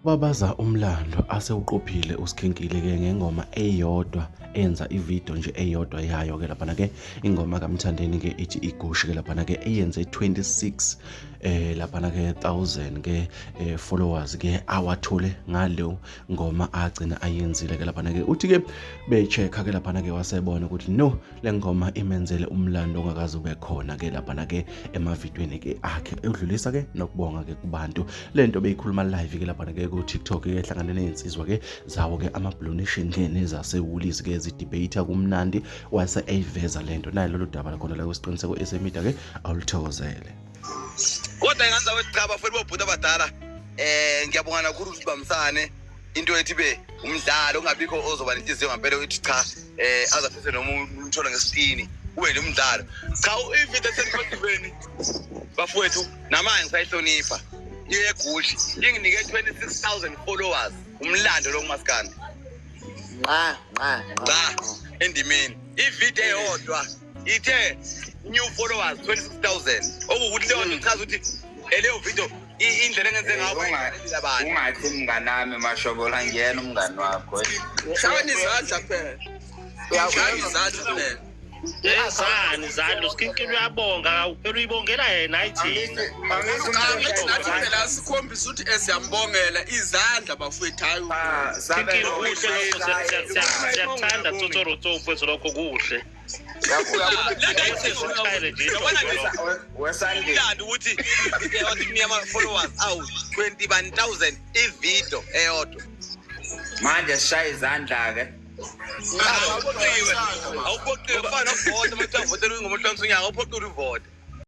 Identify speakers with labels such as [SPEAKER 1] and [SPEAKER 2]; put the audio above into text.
[SPEAKER 1] Babaza umlando asewuqophile uSkhinkile ke ngengoma eyodwa enza ivideo nje eyodwa yayo ke laphana ke ingoma kaMthandeni ke ithi igushi ke laphana ke eyenze 26 laphana ke 1000 ke followers ke awathole ngalo ngoma agcina ayenzile ke laphana ke uthi ke becheck ke laphana ke wasebona ukuthi no le ngoma imenzele umlando ongakaze ube khona ke laphana ke emavidweni ke akhe udlulisa ke nokubonga ke kubantu lento beyikhuluma live ke laphana ke ku TikTok ke ehlangane nezinsizwa ke zawo ke ama Blue Nation ke nezase Woolies ke zidebate kumnandi wase eyiveza lento naye lolu daba lakhona la kwisiqiniseko esemida ke awuluthokozele.
[SPEAKER 2] Kodwa ingane zakwethu cha bafowethu bobhuti abadala ngiyabonga kakhulu ukuthi bambisane into ethi be umdlalo ungabikho ozoba nenhliziyo ngampela uthi cha azafise noma umthola ngesitini ube nomdlalo cha ivideo esenibeni bafowethu namanje ngisayihlonipha iyegushi inginike 26000 followers umlando lo kumaskandi
[SPEAKER 3] nqa nqa
[SPEAKER 2] cha endimeni ivideo eyodwa ithe new followers 26000 okuwukuthi leyo nto ichaza ukuthi leyo video indlela engenze ngayo
[SPEAKER 3] abantu ungathi mnganami mashobola ngiyena umngani wakho.
[SPEAKER 4] Shayani izandla phela. Shayani izandla phela.
[SPEAKER 5] Yenzani izandla uSkhinkile uyabonga phela uyibongela yena hayi thina.
[SPEAKER 4] Angithi nathi phela sikhombisa ukuthi esiyambongela izandla bafowethu hayi.
[SPEAKER 5] Skhinkile kuhle lokho siyakuthanda Tsotsoro mfowethu lokho kuhle.
[SPEAKER 2] Umlando ukuthi ama-followers awu 21,000 ividiyo eyodwa.
[SPEAKER 3] Manje sishaya izandla-ke.
[SPEAKER 2] Awuphoqiwe, awuphoqiwe kufana nokuvota uma kuthiwa votela ingoma ohlukanisa unyaka awuphoqiwe uvote.